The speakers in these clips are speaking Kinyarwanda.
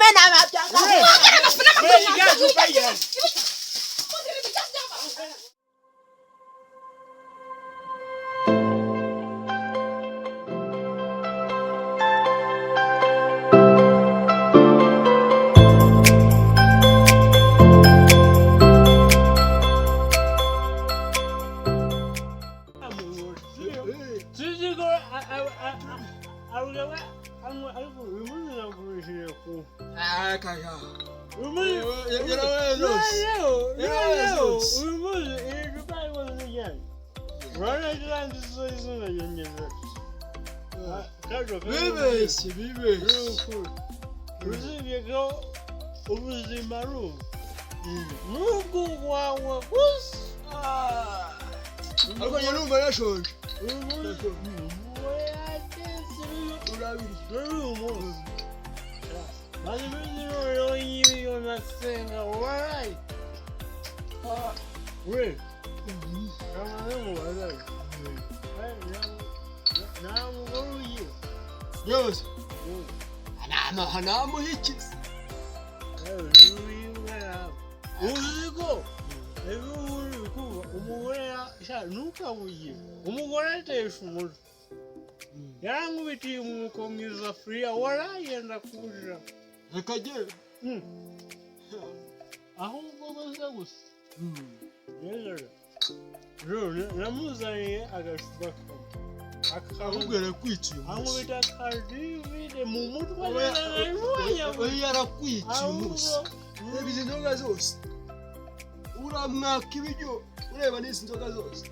Kumena amabya. Usibye ko ubuzima ari ubu nubwo wawe gusa ariko njye numva nashonje. Yose namuhikiza. Uzi ko ejo bundi kumva umugore, ntukabuye umugore atesha umutwe, yarankubitiye umwuko mu isafuriya warayenda kurira. Reka genda. Ahubwo gusa gusa namuzaniye agacupa kamwe. Ahubwo yarakwikiye umunsi. Ankubita akadivide mu mutwe. Oya, yarakwikiye umunsi. Reba izi nzoga zose, uramwaka ibiryo ureba n'izi nzoga zose.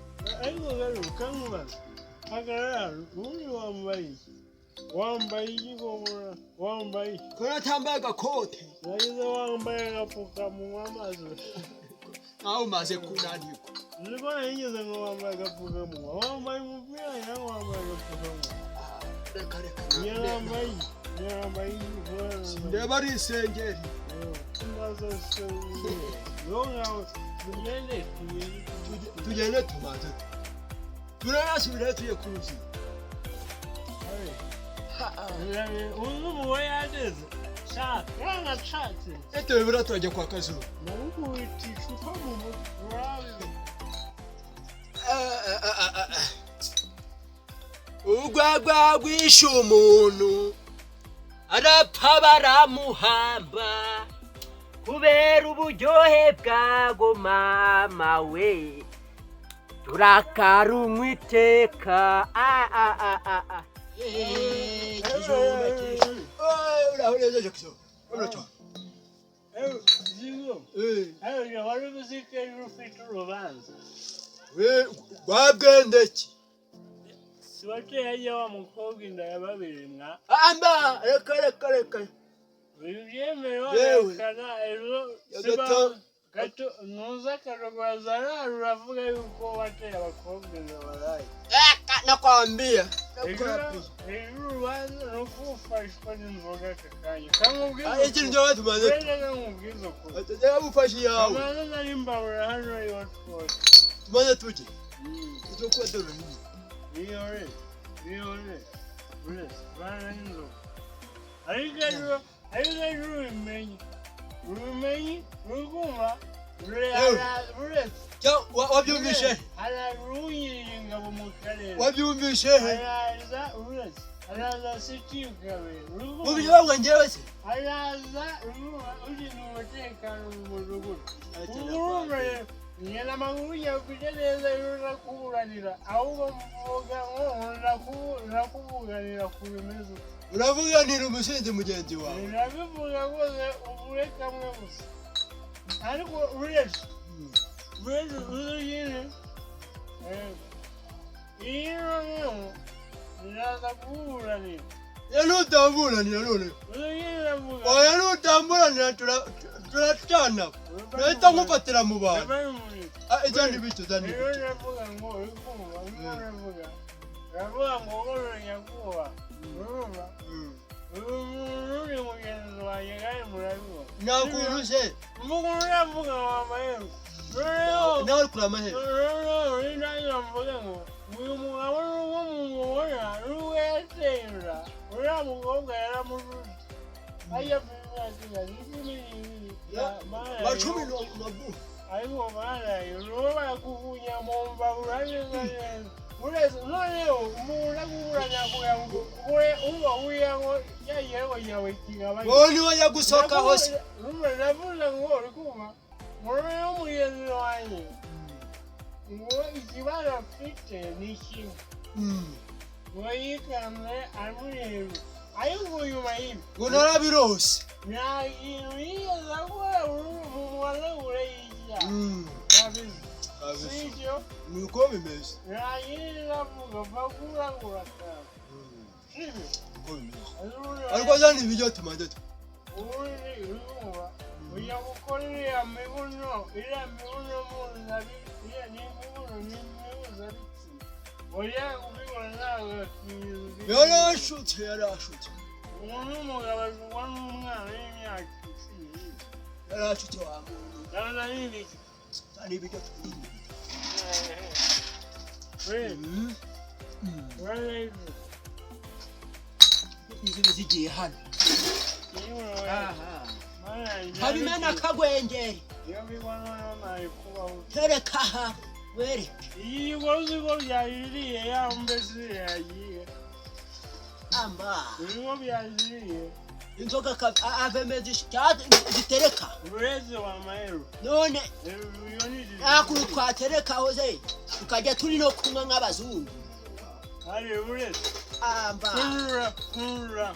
Ariko rero ukamubaza, hagarara, ubundi wambaye iki? Wambaye iki kobora? Wambaye iki? Kubera atambaye agakote. Nagize wambaye agapfukamunwa amaso. Nawe umaze kunanirwa. Niko nigeze ngo wambaye agapfukamunwa, wambaye umupira cyangwa wambaye agapfukamunwa? Reka reka. Yarambaye iki? Yarambaye iki? Ndeba ari isengeri. Mbaza se nkawe tugende tugende. Tugende tumaze turanasubirayo tujye ku ruzi. Uzi umugore yageze shaka yanacatse. Etewe buriya turajya kwa Kazuba. Namukubita icupa mu mutwe urabizi. Urwagwa rwishe umuntu arapfa baramuhamba kubera uburyohe bwago mama we turakarunywa iteka a a a a a. Kijumba uraho neza Jackson, uraho. Zigo ejo wari uzi ko ejo ufite urubanza? We rwabwendeki. Si wateye ajya wa mukobwa inda ya babiri mwa? Amba reka reka reka. Bibyemere. Yewe. Wabihakana ejo. Ya siba gato. Gato ntuza akarogoza uravuga yuko wateye abakobwa inda baraye. Eka nakwambia. Ejo Nakwambia. ejo urubanza ni uko ufashwa n'inzoga aka kanya kamubwiza. Ikintu cyo tumaze. Wenda kamubwiza ukuri. Yagufashe yawe. Amaze nari mbabura hano iwacu hose. Tumaze tujye icyo kuba dore nyine. Bihore bihore uretse bana n'inzoga, ariko ejo, ariko ejo ubimenye ubimenye uri kumva uretse. Wabyumvishe? Haraza uwungirije ingabo mu karere. Wabyumvishe he? Haraza uretse, haraza sitiyu kabiri. Mu binyobwa njyewe se? Haraza urumva ushinzwe umutekano mu mudugudu. Ubwo urumva rero njye amakuru nyafite neza rero ndakuburanira, ahubwo mvuga ngo ndakuburanira ku bimeze uko. Uravuganira umusinzi mugenzi wawe. Ndabivuga rwose uvuge kamwe gusa, ariko uretse uretse uzi nyine iyi noneho ndaza kuburanira. Ya nutamburanira none. Uzi nyine ndavuga. Oya, nutamburanira turacana, turahita nkufatira mu bantu. Ah, izandi bityo izandi Rero bityo. Ndavuga ngo uri kumva urimo uravuga, uravuga ngo ugorora nyakubahwa, urumva uyu muntu ni mugenzi wanjye kandi murabibona. Nta kuntu se. Mvuga uravuga wambaye noneho. Nawe uri kureba amahera. Noneho nindangira mvuge ngo uyu mugabo nubwo mumubona, nubwo yateye inda uriya mukobwa yaramujuje. Nka cumi na Ariko mana, uruba bakuvunya mu mbabura neza neza. Uretse noneho umuntu akuburanya kugira ngo ube uba wiyango yayewe yawe kigabanya. Wowe niwe yagusohoka hose. Rumva ndavuze ngo uri kumva murebe mugenzi wanjye ngo ikibazo afite ni kimwe, ngo yikanze amureba ariko nyuma y'ibi Ngo narabirose. Nta kintu yigeze akora mu muhanagure y'icyaha kabisa. Kabisa. Sibyo? Niko bimeze. Nta yindi avuga apfa kuragura cyane, sibyo? Niko bimeze, ariko zana ibiryo tumaze tu Ubundi urumva ujya gukora iriya mibuno mpuzabitsina, iriya ni imibuno ni imihuzabitsina, ujya kubikora ntabwo. Yarashutse, yarashutse. Umuntu w'umugabo ashukwa n'umwana w'imyaka 10. Yarashutse wa muntu. Ndabona n'ibiki. Zana ibiryo turye. We urabona Izi zigiye hano. Yewe. Habimena akagwengeri. Iyo bigwa noneho ntabikubaho. Tereka aha were. Iyi uzi ko byaririye ya mbese yagiye. Amba. Ibigo byaririye. Inzoga aveme zitereka. Uretse wa mahero. None Iyo ni nta twaterekaho ze tukajya turi no kunywa nk'abazungu. Hari uretse. Amba. Kurura kurura.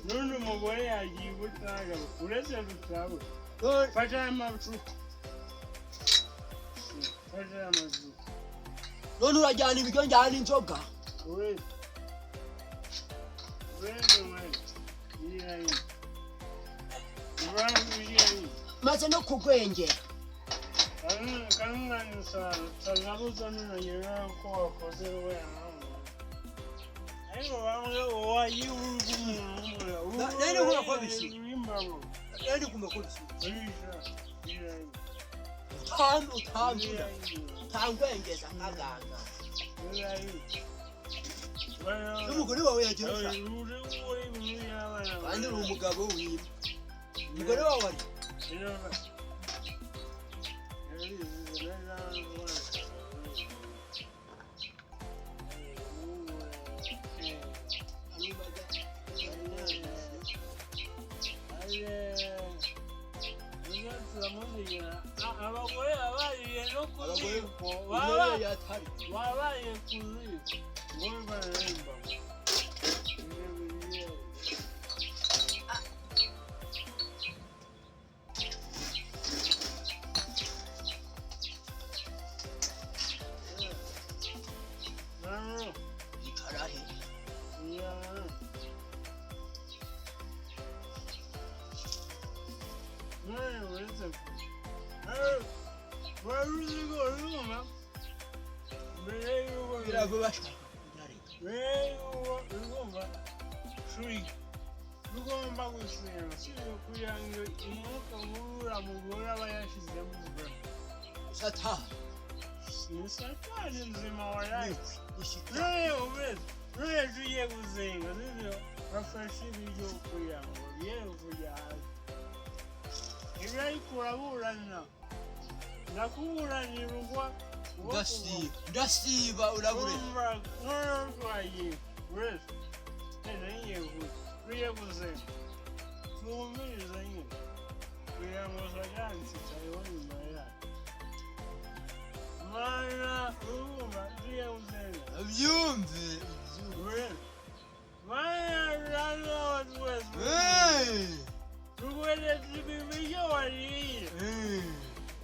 N'undi mugore yagiye gutanga uretse dutawe. None Fata amacupa. Fata amacupa. None urajyana ibiryo, njyana inzoga. Uretse. Uretse mahero. Iriya. Uretse iriya. Maze no kugwengera. Kanunanisa ko wakoze wena, ariko bamwe wayi Nari nkora ko bisi. Nari kumva ko bisi. Utamvuna utangwengeza nkaganga. N'umugore wawe yagira ushaka kandi uri umugabo wiwe, umugore wawe ari Abagore babariye no ku Abagore ziko umugore yatari. Babaye ku ziko ngo bararemba. Icara he? Birago bashaka. Rugomba gusenga, sibyo? Kugira ngo umwuka mubi uriya mugore aba yashyizemo ubwo Satani. Ni satani nzima waraye. Ni shitani. None ubeze none tugiye gusenga, sibyo? Bafashe ibiryo kugira ngo bye kujya hasi ibyo, ariko uraburana, ndakuburanira ugwa. Ndasiba, ndasiba, urabure. Noneho twagiye uretse ngiye tugiye gusenga, twumvirize nyine kugira ngo satani tutayibona inyuma yacu. Mana, urumva tugiye gusenga. Abyumve, ubyumve. Mana rana wa twese. Hey! Tukweretse ibi biryo wariye. Hey!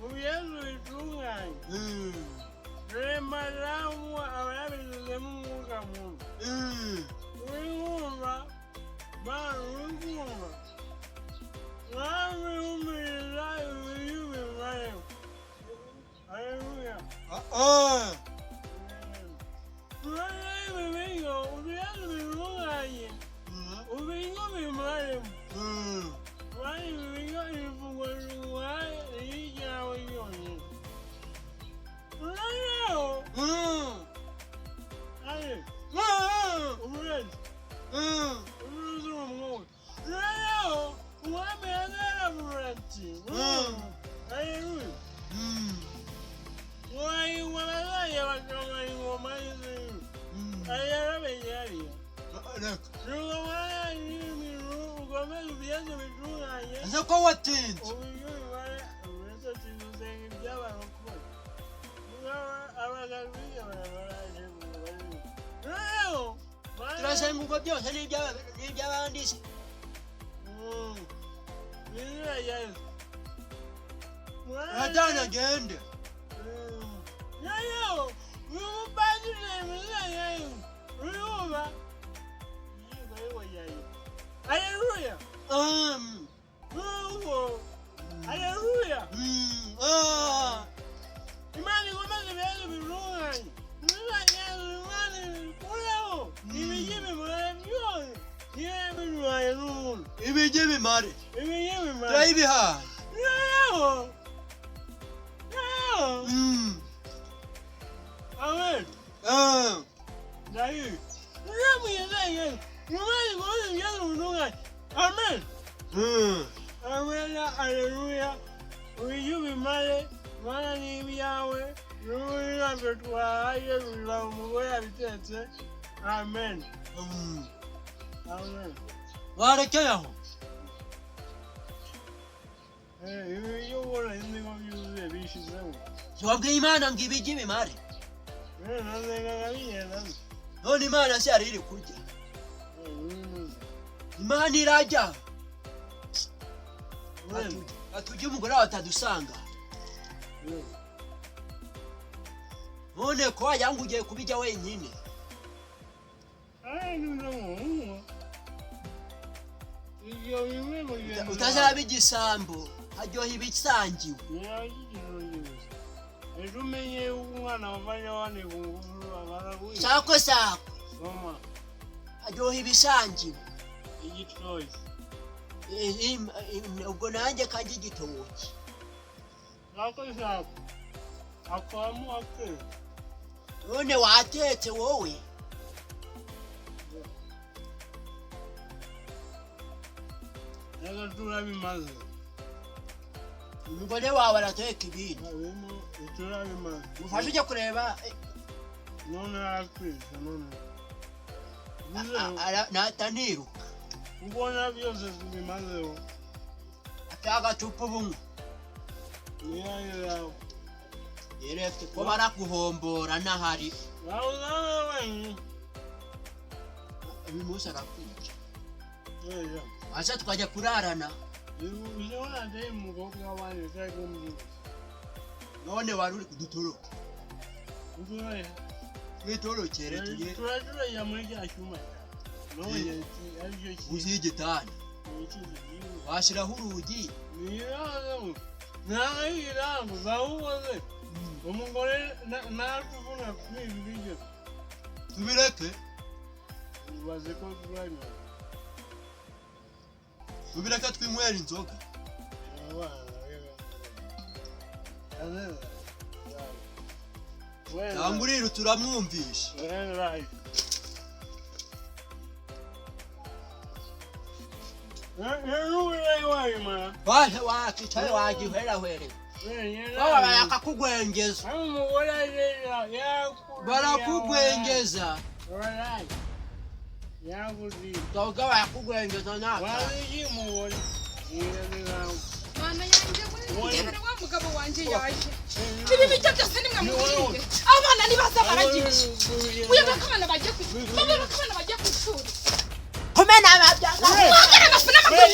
Ubyezu bitunganye. Hey! Dore madamu aba yabishyizemo umwuka mubi. Hey! Uri kumva mana, uri kumva mwami, wumviriza ibiryo bimaremo. Haleluya. Ah ah! Dore ibi biryo ubyezu bitunganye, ubiryo bimaremo. ibibazo bitunganye. Ese ko watinze? Uburyo bibara uretse tugusenga iby'abarokore. Abagabo baraje. Noneho Turasenga ubwo byose n'iby'abandi se. Izina rya Yesu. Uratana agende. Noneho uyu mupadiri mu izina rya Yesu urumva Haleluya. Urumva. Haleluya. Ah. Imana ikomeze ibibazo bitunganye. Izina rya Yesu Imana ibikureho. Ibijyi bimara byose. Niyo yabiduhaye n'ubundi. Ibijyi bimare. Ibijyi bimara. Turayibihaye. Noneho. Noneho. Amen. Ah. Ndayizi. Niyo mu izina rya Yesu. Imana ikomeze ibibazo bitunganye. Amen. Amen. Haleluya. Ibijyi bimare. Mana ni ibyawe. N'ubundi ntabwo twahaye biba umugore yabitetse. Amen. Amen. Warekeye aho. Ibiryo ubona inzigo byuzuye bishizemo. Wabwiye Imana ngo ibijye bimare. Nasengaga bigenda. None Imana se yari iri kurya? Imana irajya. Atujye umugore wawe atadusanga. None ko wagira ngo ugiye kubijya wenyine. Ibyo bimwe mugenzi. Utazaba igisambo haryoha ibisangiwe. Ejo umenye yuko umwana wafashe abandi ku ngufu baraguye. Sako sako. Soma. Haryoha ibisangiwe. Igitoki. Ubwo nanjye kanjye igitoki. Sako sako. Akwamo ake. None watetse wowe. Reka turabimaze. Umugore wawe arateka ibindi. Harimo turabimaze. Mufashe ujya kureba. None arakwica none. Nataniruka. Ubona byose tubimazeho. Atagacupa ubumwe. Niyo yawe. Yerefite ko baraguhombora n'ahari. Nawe uzabe wenyine. Uyu munsi arakwica. Asa twajya kurarana. None wari uri kudutoroka. Twitorokere tuye. Turaturajya muri cya cyumba. None aricyo kintu. Munsi y'igitanda. Washyiraho urugi. Ntaho umugore natuvuna kuri ibi biryo. Tubireke. Ubaze ko turabimaze. Tubireke twinywera inzoga. Cyangwa urira turamwumvisha. Waje wakicaye wagihwerahwere. Baba barakakugwengeza. Barakugwengeza. Doga barakugwengeza naka. Mana yanjye we, ndebera wa mugabo wanjye yaje. Ibi bijya byose nimwe mubirinde. Abana nibaza baragiye. Uyu bakabana bagiye ku baba bakabana bagiye ku ishuri. Kumena amabya. Mwagara amafu n'amaguru.